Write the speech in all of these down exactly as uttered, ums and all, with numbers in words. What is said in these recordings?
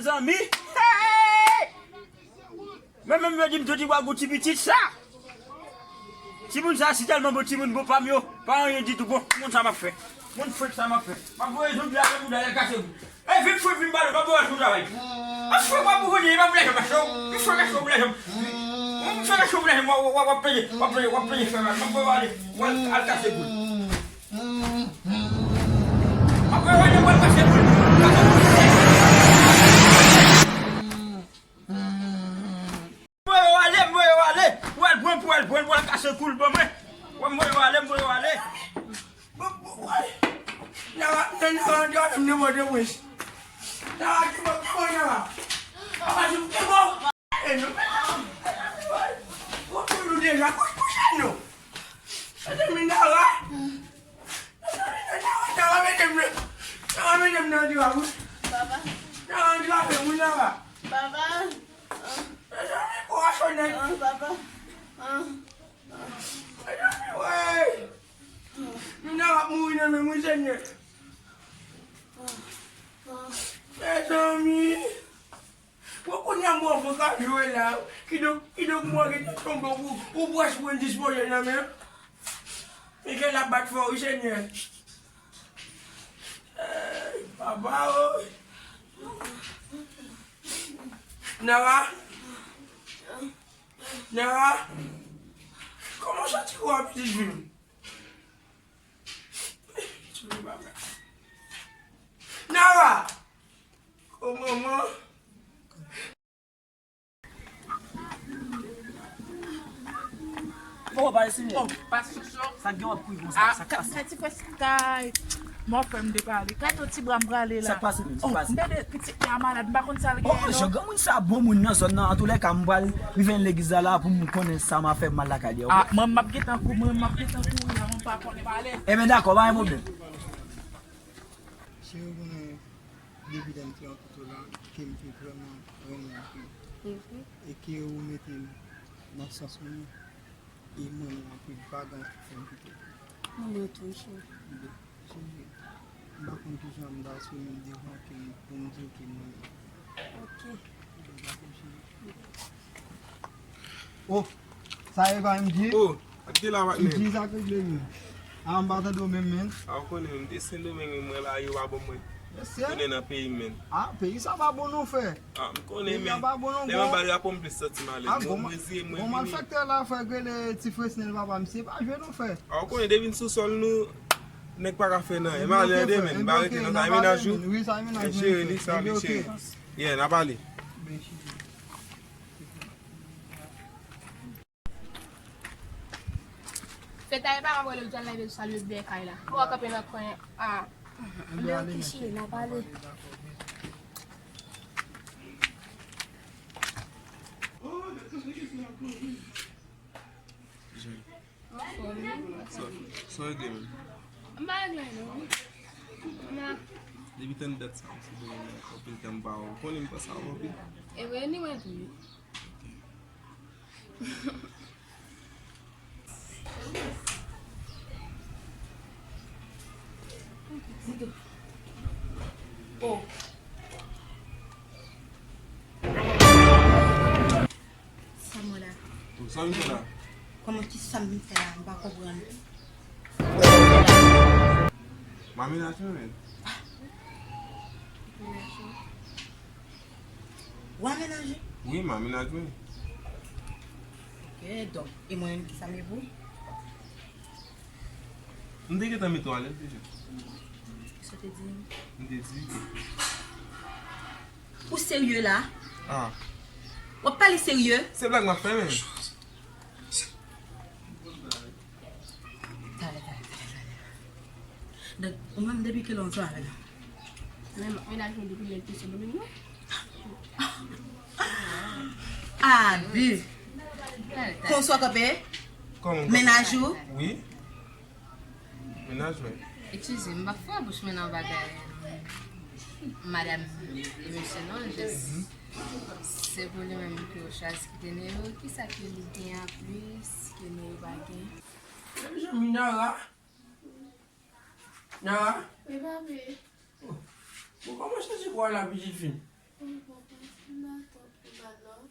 Zanmi, hey! Men menm yo di m tou di w a gou ti pitit sa. Timoun sa si tèlman bon, timoun bon pa m yo, pa anyen ditou. Bon, moun sa m ap fè. Moun fwèt sa m ap fè. M ap voye zonbi avè bouda l al kase kou. Ey, vin fwèt vin bale, m ap voye l sou travay. M ap fè w ap boukone, m ap boule janm, m ap fè w. M fè w kase w boule janm. M fè w kase w boule janm, w ap, w ap, w ap peye, w ap peye, w ap peye fè mal. M ap voye w ale, w al, al kase kou. M ap voye w ale, w al kase kou. Kase kou. M voye w ale, m voye w ale. W al pran, w al pran, w al kase kou l ban mwen. W ap voye w ale, m voye w ale. Bon, bon, woy. Nara, nan, Nara, Nara, nan, nan, nan, nan, Nara, ki bon, ki bon, Nara. Papa, di m, ki bon. E nou, bon, pou nou deja, kouch, kouch, nou. Mezanmi, Nara. Mezanmi, Nara, Nara, mete m nan, Nara, mete m nan andirak, wi. Papa. Nara, andirak, wi, Nara. Papa. Mezanmi, kòrasyon nèg. Ah, papa. Ah. Mezanmi, woy. Nina ap mouri nan men mwen, Senyè. Mezanmi. Bon, kounye a m wè w ka jwe la. Kidonk, kidonk mwen gentan tonbe pou, pou pwès pran dispoze nan men. Men kè l ap bat fò, wi, Senyè. Ey, papa, o. Nara. Nara. Kòman w santi kò a, pitit fi m? Nara! O manman! Bon, pa isi menm. Oh, pa sou cho. Sa gen w ap kouri konsa? Ah, sa k pase? Sa ti frè Sky. Mon frè m te pale. Gade yon ti bra m prale la. Sa k pase menm? Sa k pase? M tande pitit la malad, m pa konn sa l genyen non. Oh, jan granmoun sa bon moun nan zòn nan. Antoulèka, m pral rive legliz la la pou m konnen sa m a fè, m al lakay li, oke? Ah, mwen m ap gentan kou, mwen m ap gentan kouri la, mwen pa konnen pale. Ebyen dakò, pa gen pwoblèm. Cheri, ou konnen depi lè m te rankontre w la, ke m te vrèman renmen anpil. Mhm. E ke ou mete m nan sans mwen, e m renmen w anpil, pa gen anyen ki fè m kite w. Mwen menm tou, cheri. Bon, cheri, m pa konn kijan m ta sou menm devan ke m pou m di w ke m renmen w. Ok. Bon, dakò, cheri. Oh, sa e pa M J? Oh, ak ki la patnè? M J, sa k regle menm? Ah, m pa tande w menm, menm. Ah, ou konnen, m te Sendomeng, mwen la, yo pa ban mwen tounen nan peyi m, menm. Ah, peyi sa pa bon non, frè. Ah, m konnen, menm. Peyi a pa bon non, lè m anba drapo m plis santi m alèz. Ah, mwen, mwen, mwen, mwen, malfektè la, frè, k rele Ti Fresnel, papa, misye pa jwe non, frè. Ah, ou konnen, depi n sou sòl nou, nèg pa ka fè nan. E m ale demen, m pa rete non, sa e mennaj ou? Wi, sa e mennaj mwen, cheri, li sa, li cheri. Yeah, n a pale. Feta e pa wè lè l pral leve sal yo dèyè kay la. Ou a kanpe nan kwen a. Lè yo kichine, n a pale. Sa w regle menm? M pa regle anyen non. M a. Depi tann dat sa, m sou domen nan anpil tan m pa wè w. Konnen m panse a w anpil. E vre, ni mwen tou wi. Oh. Sa m wè la? Sa m fè la? Kòman, kisa m vin fè la? M pa konprann. M a menaj mwen menm. Ou a menaj ou? Wi, m a menaj mwen. Ok, donk, e mwen menm, kisa m ye pou ou? M te gentan mete w alèz deja. Kisa w te di? M te di ke Ou serye la? Ah. W ap pale serye? Se blag m ap fè, men. Talè, talè, talè, talè. Donk, ou menm depi kilè w ansanm avè l? Men, menaj mwen depi lè l te Sendomeng, non? Abi. Talè, talè. Konsa w kanpe? Kòman w kanpe? Menaj ou? Wi. Menaj mwen. Eskize m, m pa fè bouch mwen nan bagay madanm e mesye non, jis se pou li menm ke yo chwazi kite Neo. Kisa ke li gen anplis ke Neo pa gen? Mezanmi, Nara. Nara. Wi, papi. Bon, kòman santi kò w la, pitit fi m? Bon,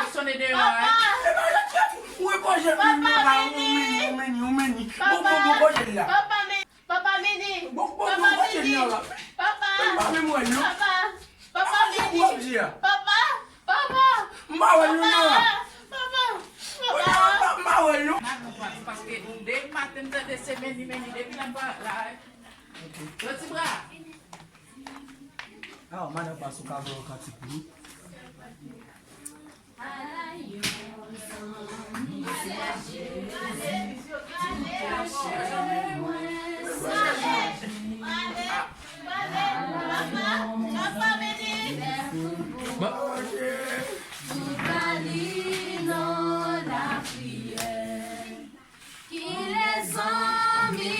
ap sonnen deyò a, wi. Papa! Ou e bò jèl, papa, ou meni, ou meni, ou meni. Bon, bon, bon, bò jèl la. Papa, men, papa, meni. Bon, bon, bon, bò jèl la. Papa! Papa, men mwen, non. Papa! Papa, meni. Papa! Papa! M pa wè l non. Papa! Papa! Papa! M pa wè l non. Paske depi maten m tande se meni, meni, depi nan pa la. Yon ti bra. Ah, madan Pas, ou ka voye yon kantik pou nou? Ki lèzanmi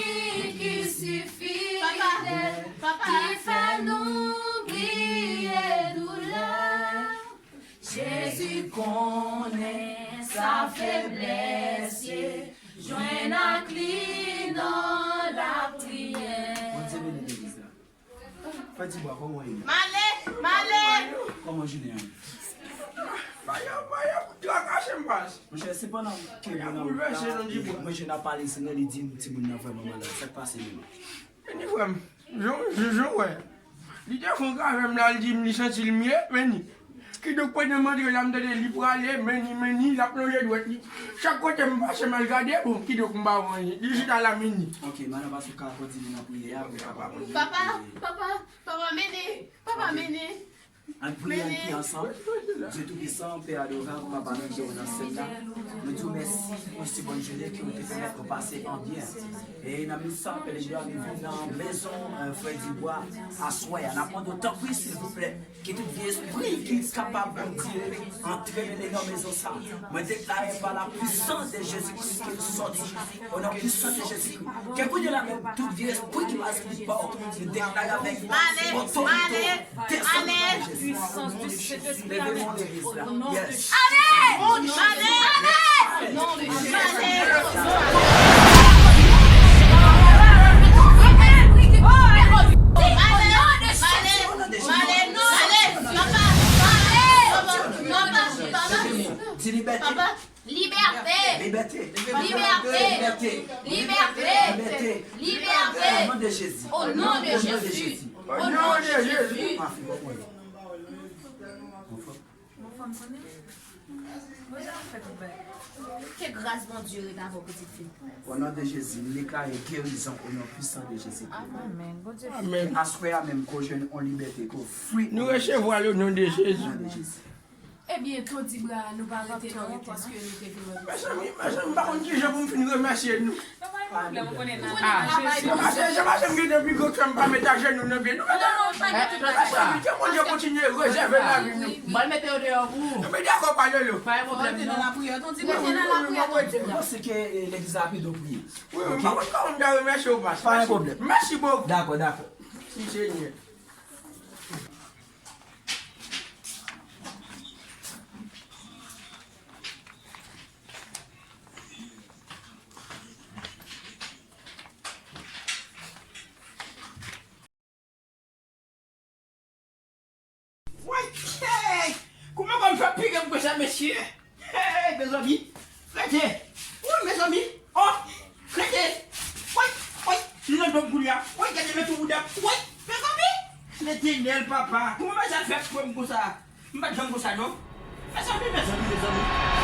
ki si fidèl, ki fè nou bliye doulè. Jezi konnen sa feblès ye, jwenn ak li nan lapriyè. Bondye beni legliz la. Frè Dibwa, kòman w ye? M ale, m ale. Kòman jounen an ye? Faya, faya, trakache m Pas. Monchè, se pandan ke mwen nan wout la, mwen jwenn ap pale Senè, li di m timoun nan vrèman malad. Sa k pase menm? Meni frè m, jan, jan, jan w wè. Li te fè yon travè m la, li di m li santi l mye, meni. Kidonk pandan m antre la, m tande li prale, meni, meni, l ap lonje dwèt li. Chak kote m pase, m al gade, bon, kidonk m pa wè anyen. Li chita la, meni. Ok, madan Pas, ou ka kontinye nan priyè a, pou kapab. Papa, papa, papa, meni, papa, meni. Ann priye, ann priye ansanm. Dye Toupisan, Pè adorab, Papa nou ki nan syèl la, nou di w mèsi pou si bòn jounen ke w te pèmèt nou pase an byen. E nan minit sa, pèlègrin yo, nou vin nan mezon, euh, frè Dibwa aswè a. N ap mande w, tanpri, silvouplè, ke tout vye espri ki kapab, Bondye, antre nan mezon sa. Mwen deklare pa la puissance de Jésus-Christ ke l sòti. O non puissant de Jésus. Ke kounye la menm, tout vye espri ki pa espri pa w, nou deklare avèk otorite, desann nan Jezi. Leve non legliz la. Yes. Di libète. Libète. Libète. Libète. Libète. Libète. Libète. Libète. Au nom de Jésus. Au nom de Jésus. Au nom de Jésus. Ke gras Bondye ret avè w, pitit fi m. Au nom de Jésus, m deklare gerizon au nom puissant de Jésus. Amèn. Amèn. Aswè a menm, ke w jwenn yon libète, ke w fri. Nou resevwa l au nom de Jésus. Au nom de Jésus. Ebyen, Ton Dibwa, nou pa rete non, paske nou te vin wè. Mezanmi, mezanmi, m pa konn kijan pou m fin remèsye nou. Mezanmi, jan m gentan pi gwo kè m pa met ajenou nan pye nou. Mezanmi, ke Bondye kontinye rezève lavi nou. Ban l mete yo deyò pou ou. Ebyen, dakò, pa lolo. Pa gen pwoblèm non. Mwen se ke, eh, legliz la ap ede w priye. Wi, wi, m pa konn kòman m ta remèsye w, pas. Pa gen pwoblèm. Mèsi bokou. Dakò, dakò. Mèsi, Senyè. Woy, hey! Kouman konn fè pire m konsa, mesye? Hey, mezanmi! Rete! Woy, mezanmi! Oh! Rete! Woy! Woy! Li nan do m kounye a! Woy, gade nan tou bouda! Woy! Mezanmi! Letènèl, papa! Kouman bagay sa fè pran m konsa? M pa t janm konsa, non. Mezanmi, mezanmi, mezanmi.